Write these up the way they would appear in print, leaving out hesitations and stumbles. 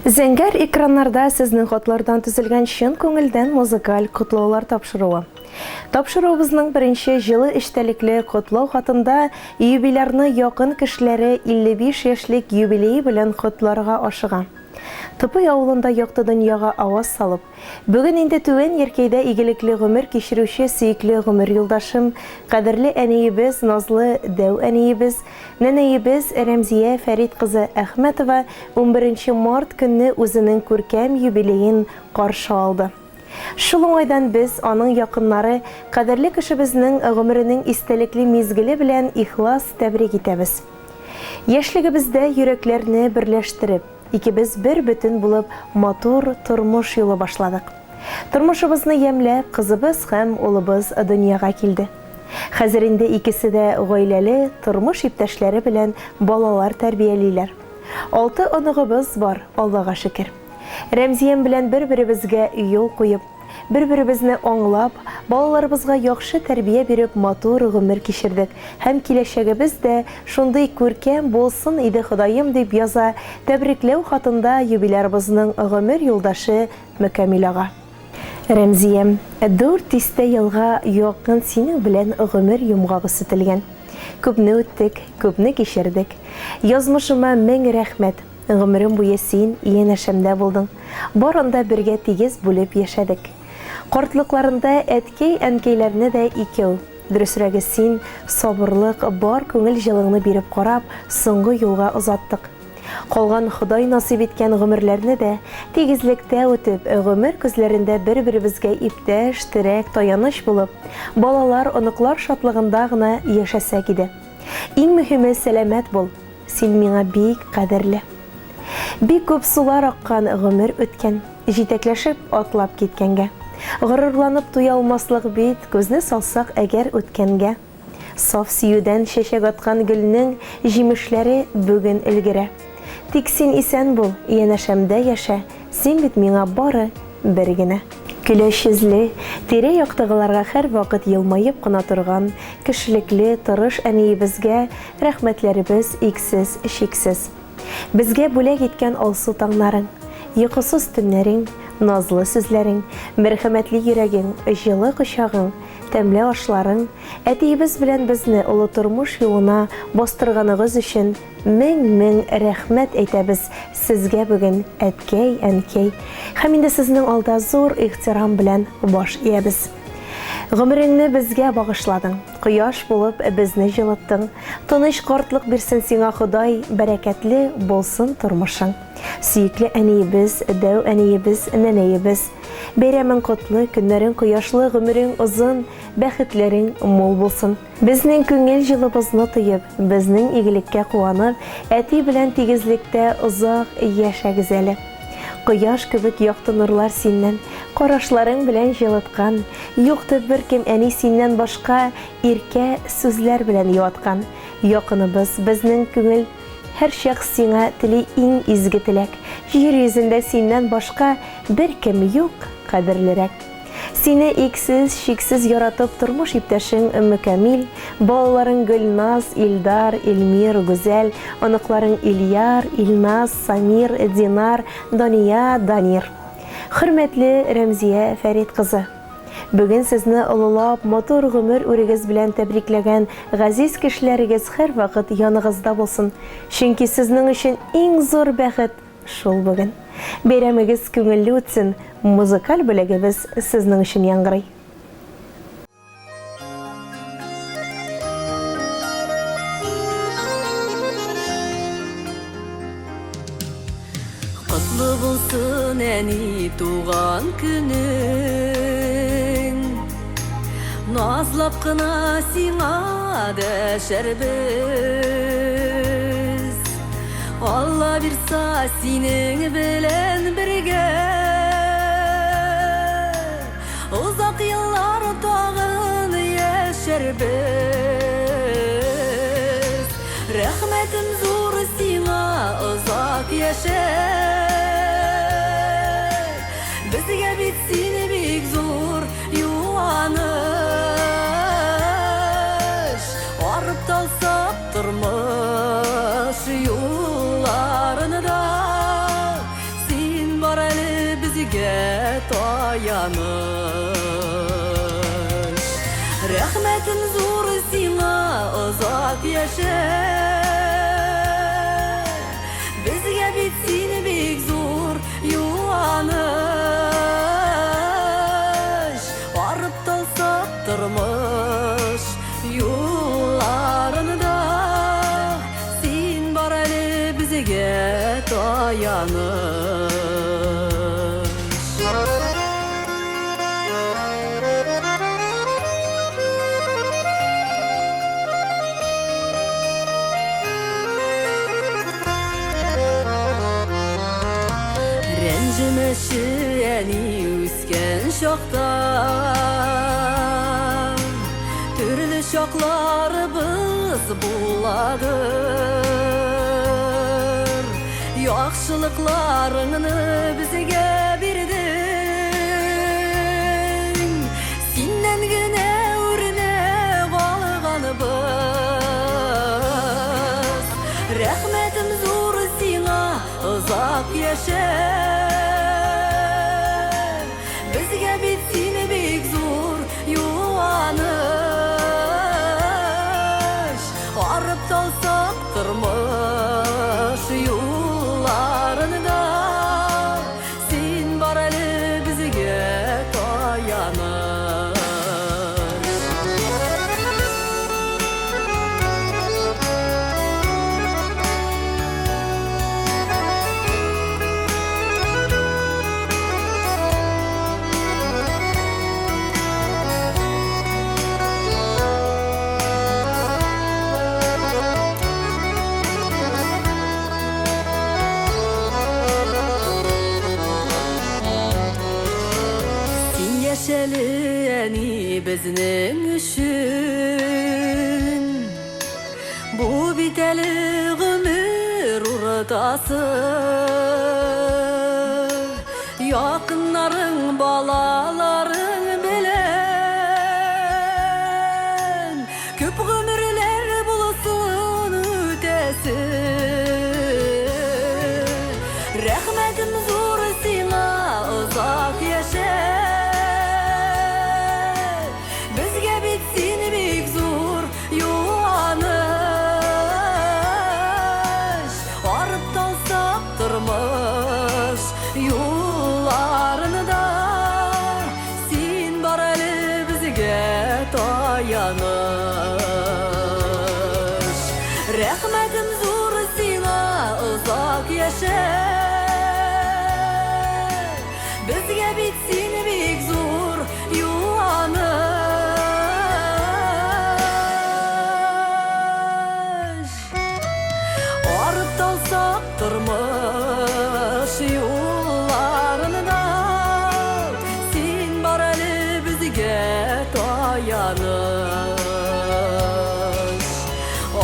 Зәңгәр экраннарда сезнең хатлардан төзелгән чын күңелдән музыкаль котлаулар тапшыруы. Тапшыруыбызның беренче җылы эчтәлекле котлау хатында юбилярны якын кешеләре 55 яшьлек юбилее белән котларга ашыга. Тыпый авылында якты дөньяга аваз салып, Бүген инде Түбән Яркәйдә игелекле гомер кичерүче сөекле гомер юлдашым, кадерле әниебез, назлы дәү әниебез, нәнәебез Рәмзия Фәрит кызы Әхмәтова унберенче март көнне үзенең күркәм юбилеен каршы алды. Шул уңайдан без, аның якыннары, кадерле кешебезнең гомеренең истәлекле мизгеле белән ихлас тәбрик итәбез. Яшьлегебездә йөрәкләрне берләштереп, Икебез бер бөтен булып матур тормыш юлы башладык. Тормышыбызны ямьләп, кызыбыз һәм улыбыз дөньяга килде. Хәзер инде икесе дә гаиләле, тормыш иптәшләре белән балалар тәрбиялиләр. Алты оныгыбыз бар, Аллага шөкер. Рәмзиям белән бер-беребезгә юл куеп, Бер-беребезне аңлап, балаларыбызга яхшы тәрбия биреп матур гомер кичердек һәм киләчәгебез дә шундый күркәм булсын иде Ходаем, дип яза тәбрикләү хатында юбилярыбызның гомер юлдашы Мөкәмил ага. Рәмзиям, дүрт дистә елга якын синең белән гомер йомгагы сүтелгән. Күпне үттек, күпне кичердек. Язмышыма мең рәхмәт. Гомерем буе син янәшәмдә булдың. Барын да бергә тигез бүлеп яшәдек. Картлыкларында әткәй-әнкәйләрне дә икәү, дөресрәге син, сабырлык, бар күңел җылыңны биреп карап, соңгы юлга озаттык. Калган Ходай насыйп иткән гомерләрне дә, тигезлектә үтеп, гомер көзләрендә бер-беребезгә иптәш, терәк, таяныч булып, балалар, оныклар шатлыгында гына яшәсәк иде. Иң мөһиме, сәламәт бул! Син миңа бик кадерле. Бик күп сулар аккан, гомер үткән, Җитәкләшеп атлап киткәнгә. Горурланып туя алмаслык бит, Күзне салсак әгәр үткәнгә. Саф сөюдән чәчәк аткан гөлнең Җимешләре бүген өлгерә. Тик син исән бул, янәшәмдә яшә, Син бит миңа бары бер генә. Көләч йөзле, тирә-яктагыларга һәрвакыт елмаеп кына торган, кешелекле, тырыш әниебезгә рәхмәтләребез иксез-чиксез. Безгә бүләк иткән алсу таңнарың, йокысыз төннәрең, назлы сүзләрең, мәрхәмәтле йөрәгең, җылы кочагың, тәмле ашларың, әтиебез белән безне олы тормыш юлына бастырганыгыз өчен Мең-мең рәхмәт әйтәбез сезгә бүген, әткәй, әнкәй. Һәм инде сезнең алда зур ихтирам белән баш иябез. Гомереңне безгә багышладың, кояш булып безне җылыттың. Тыныч картлык бирсен сиңа Ходай, бәрәкәтле булсын тормышың. Сөекле әниебез, дәү әниебез, нәнәебез. Бәйрәмең котлы, көннәрең кояшлы, гомерең озын, бәхетләрең мул булсын. Безнең күңел җылыбызны тоеп, безнең игелеккә куанып, әти белән тигезлектә озак яшәгез әле. Кояш кебек якты нурлар синнән, карашларың белән җылыткан, юктыр беркем әни синнән башка иркә сүзләр белән юаткан. Якыныбыз, безнең күңел һәрчак сиңа тели иң изге теләк, җир йөзендә синнән башка беркем юк кадерлерәк. Сине иксез-чиксез яратып тормыш иптәшең Мөкәмил, балаларың Гөлназ, Илдар, Эльмир, Гүзәл, оныкларың Ильяр, Илназ, Самир, Динар, Дания, Данир. Хөрмәтле Рәмзия Фәрит кызы! Бүген сезне олылап, матур гомер үрегез белән тәбрикләгән газиз кешеләрегез һәрвакыт яныгызда булсын, чөнки сезнең өчен иң зур бәхет, Шул бүген. Бәйрәмегез күңелле үтсен, музыкаль бүләгебез сезнең өчен яңгырый. Котлы булсын, әни, туган көнең. Назлап кына сиңа дәшәрбез. Алла бирса, синең белән бергә Озак еллар тагын яшәрбез. Рәхмәтем зур сиңа, озак яшә. Безгә бит син бик зур юаныч. Арып талсак тормыш юлларында. Син. таяныч. Рәхмәтем зур сиңа, озак яшә. Безгә бит син бик зур юаныч. Арып талсак тормыш юлларында син бар әле безгә таяныч. Рәнҗемәче әни үскән чакта, төрле чакларыбыз буладыр. Яхшылыкларыңны безгә бирдең, синнән генә үрнәк алганыбыз. Рәхмәтем зур сиңа, озак яшә. Безгә бит син бик зур юаныч. Арып талсак тормыш юлларында син бар әле безгә таяныч. Син яшәле, әни, безнең өчен. Бу бит әле гомер уртасы. Якыннарың, балаларың белән күп гомерләр булсын үтәсе. Рәхмәтем зур сиңа, озак яшә. Безгә бит син бик зур юаныч. Арып талсак тормыш юлларында син бар әле безгә таяныч. Рәхмәтем зур сиңа, озак яшә. Безгә бит син бик зур юаныч. Арып талсак тормыш юлларында син бар әле безгә таяныч.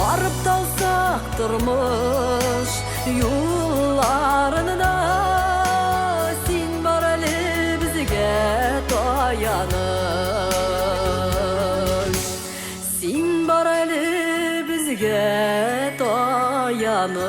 Арып талсак тормыш юлларында син бар әле безгә таяныч. Син бар әле безгә таяныч.